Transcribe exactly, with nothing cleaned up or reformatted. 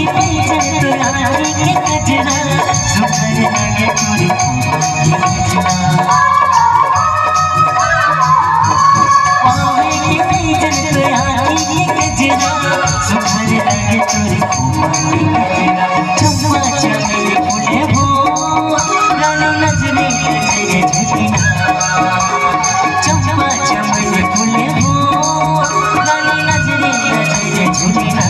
चंद्रानी के गजरा, सुघर लागे तोरी कोमल गजरा। पावे के चंद्रानी के गजरा, सुघर लागे तोरी कोमल गजरा। चंपा चमेली फूले हो, रानी नजरे नजरे झुकना। चंपा चमेली फूले हो, रानी नजरे नजरे झुकना।